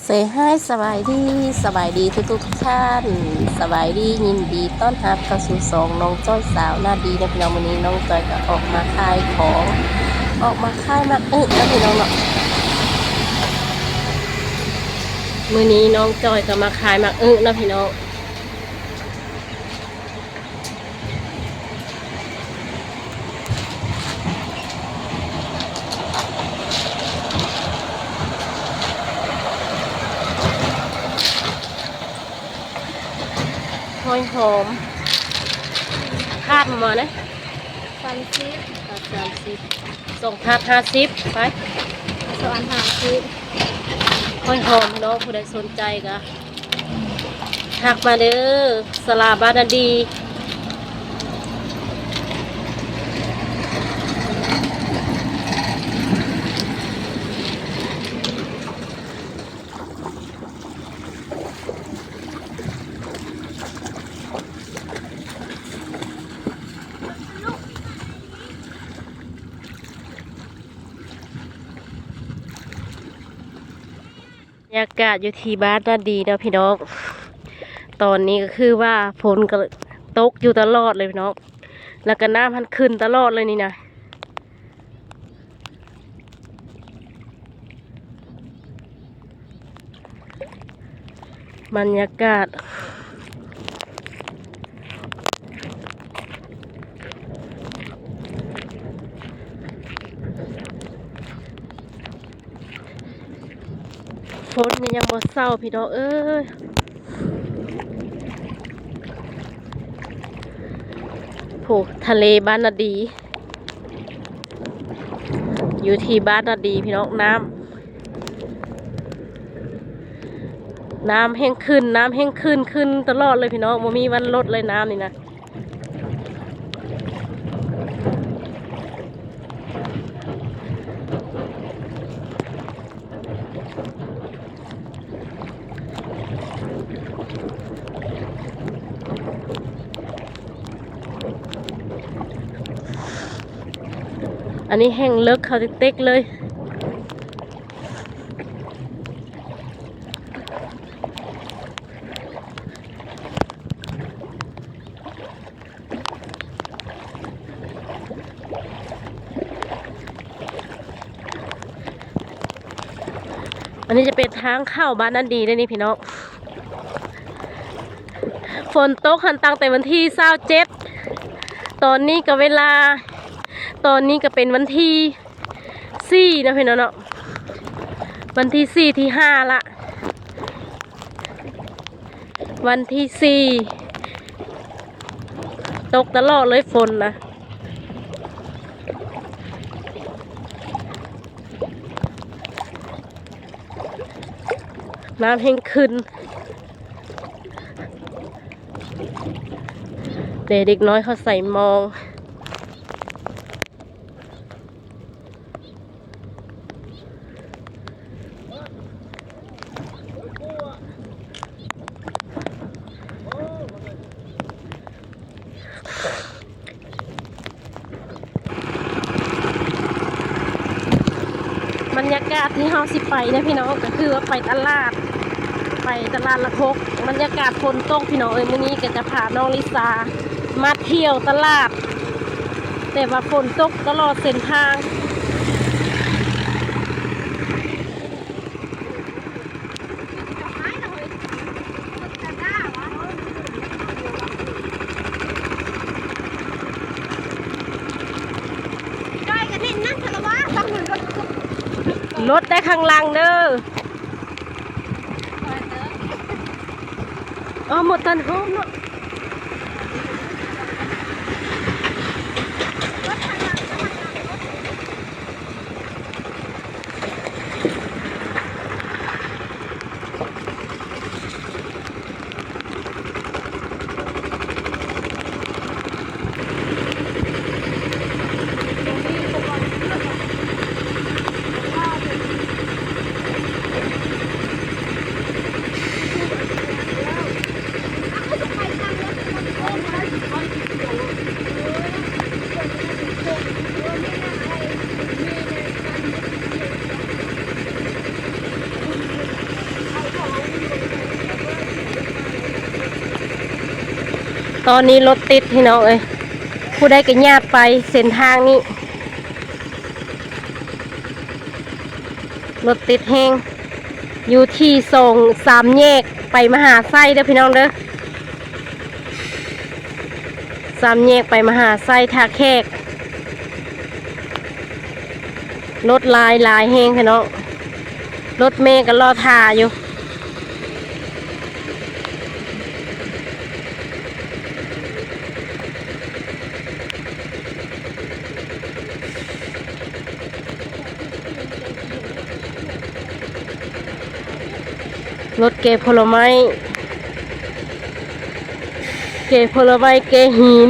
Say hi ສະບາຍດີ ສະບາຍດີທຸກໆທ່ານ ສະບາຍດີ ຍິນດີຕ້ອນຮັບເຂົ້າສູ່ຊ່ອງນ້ອງຈ້ອຍສາວນາດີເນາະພີ່ນ້ອງ. ມື້ນີ້ນ້ອງຈ້ອຍກໍອອກມາຂາຍຂອງ ອອກມາຂາຍໝາກອຶເນາະພີ່ນ້ອງເນາະ. ມື້ນີ້ນ້ອງຈ້ອຍກໍມາຂາຍໝາກອຶເນາະພີ່ນ້ອງ. ຫອຍຫອມ ຖາດໝໍນະ ສາມສິບ ຖາດສາມສິບ ສອງຖາດຫ້າສິບ ໄປ ສອງອັນຫ້າສິບ. ຫອຍຫອມເນາະ ຜູ້ໃດສົນໃຈກໍ ທັກມາເດີ ສະຫຼາບ້ານນາດີ. ບັນຍາກາດຢູ່ທີ່ບ້ານນາດີເນາະພີ່ນ້ອງ. ຕອນນີ້ກໍຄືວ່າຝົນກໍຕົກຢູ່ຕະຫຼອດເລີຍພີ່ນ້ອງ ແລ້ວກໍນ້ຳຫັ້ນຂຶ້ນຕະຫຼອດເລີຍນີ້ນະ. ບັນຍາກາດ ຝົນນີ້ຍັງບໍ່ເຊົາພີ່ນ້ອງເອີຍ. ໂອ້ ທະເລບ້ານນາດີ ຢູ່ທີ່ບ້ານນາດີພີ່ນ້ອງ. ນ້ຳ ນ້ຳແຮ່ງຂຶ້ນ ນ້ຳແຮ່ງຂຶ້ນ ຂຶ້ນຕະຫຼອດເລີຍພີ່ນ້ອງ ບໍ່ມີວັນລົດເລີຍນ້ຳນີ້ນະ. ອັນນີ້ແຮ່ງເລິກເຂົ້າເຕັກໆເລີຍ. ອັນນີ້ຈະເປັນທາງເຂົ້າບ້ານນາດີເດ້ນີ້ພີ່ນ້ອງ. ຝົນຕົກຫັ້ນຕັ້ງແຕ່ວັນທີຊາວເຈັດ ຕອນນີ້ກໍເວລາ ຕອນນີ້ກໍເປັນວັນທີ ສີ່ເນາະພີ່ນ້ອງເນາະ ວັນທີສີ່ ທີຫ້າລະ ວັນທີສີ່ ຕົກຕະຫຼອດເລີຍຝົນນະ. ນ້ຳແຮ່ງຂຶ້ນ ແຕ່ເດັກນ້ອຍເຂົາໃສ່ມອງ. ບັນຍາກາດທີ່ເຮົາຊິໄປນະພີ່ນ້ອງ ກໍຄືວ່າໄປຕະຫຼາດ ໄປຕະຫຼາດຫຼັກຫົກ. ບັນຍາກາດຝົນຕົກພີ່ນ້ອງເອີຍ. ມື້ນີ້ກໍຈະພານ້ອງລິສາມາທ່ຽວຕະຫຼາດ ແຕ່ວ່າຝົນຕົກຕະຫຼອດເສັ້ນທາງ. ລົດໄດ້ຂ້າງຫຼັງເດີ. ອໍ ໝົດຕັນໂຮມເນາະ. ເອົາໄປ ຕອນນີ້ລົດຕິດພີ່ນ້ອງເອີຍ ຜູ້ໃດກໍຍາດໄປເສັ້ນທາງນີ້ ລົດຕິດແຮງ ຢູ່ທີ່ສອງ ສາມແຍກໄປມະຫາໄຊເດີພີ່ນ້ອງເດີ ສາມແຍກໄປມະຫາໄຊ ທ່າແຂກ ລົດຫຼາຍ ຫຼາຍແຮງພີ່ນ້ອງ ລົດເມກໍລໍຖ້າຢູ່. ລົດເກຜົນລະໄມ້ ເກຜົນລະໄມ້ ເກຫີນ.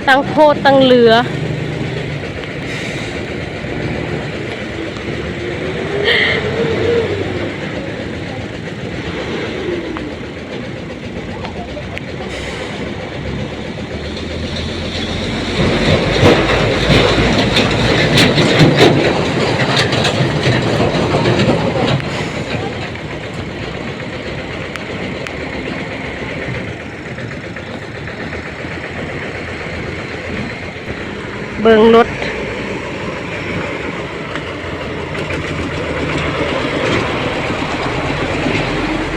ຕັ້ງໂພດຕັ້ງເຫຼືອ. ເບິ່ງລົດ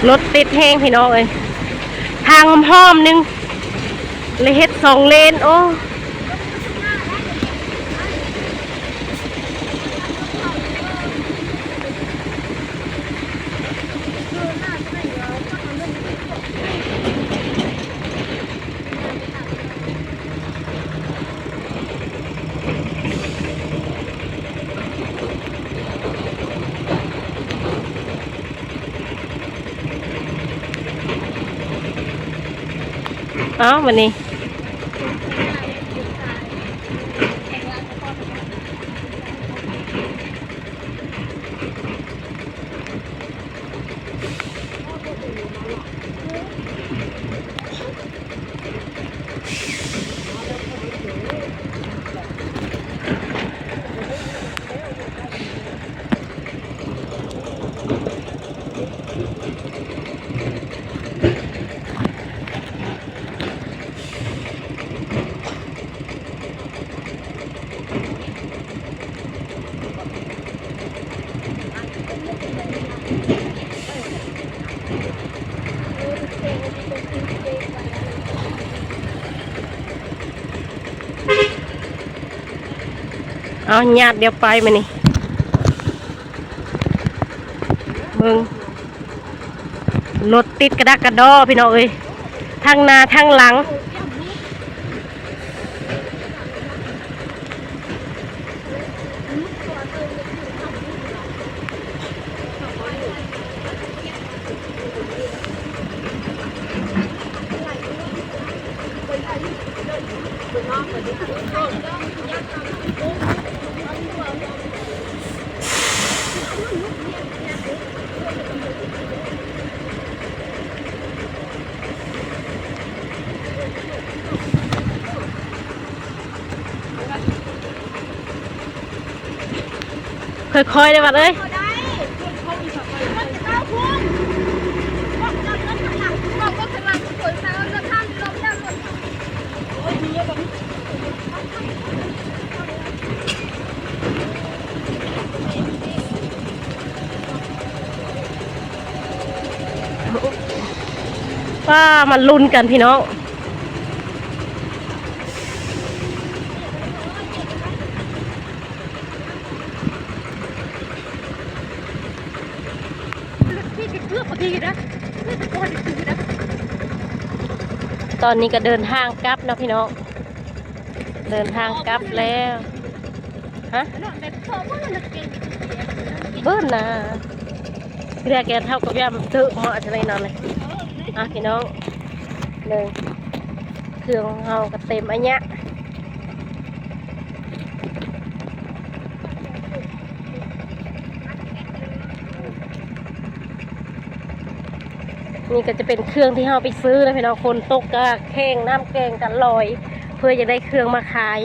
ລົດຕິດແຮງພີ່ນ້ອງເອີຍ ທາງຫ້ອມໆໜຶ່ງ ແລະເຮັດສອງເລນ ໂອ້. ເອົ້າ ບາດນີ້ ເອົາ ຍາດດຽວໄປມານີ້ ເບິ່ງ ລົດຕິດກະດັກກະດໍພີ່ນ້ອງເອີຍ ທັງໜ້າທັງຫຼັງ. ຄ່ອຍໆເດີບັດເອີຍ. ປ້າ ມາລຸ້ນກັນພີ່ນ້ອງ. ຕອນນີ້ກໍເດີນທາງກັບເນາະພີ່ນ້ອງ ເດີນທາງກັບແລ້ວ. ຮະ? ເບິ່ງນະ. ທີ່ແລກແກເຮົາກໍພະຍາຍາມເທີເໝາະຈັ່ງໃດນຳ ອ່ະ ພີ່ນ້ອງ ເບິ່ງ ເຄື່ອງຂອງເຮົາກໍເຕັມອາຍະ ນີ້ກໍຈະເປັນເຄື່ອງທີ່ເຮົາໄປຊື້ນະພີ່ນ້ອງ ຝົນຕົກກໍແຂ້ງ ນ້ຳແກ້ງກໍລອຍ ເພື່ອຢາກໄດ້ເຄື່ອງມາຂາຍ.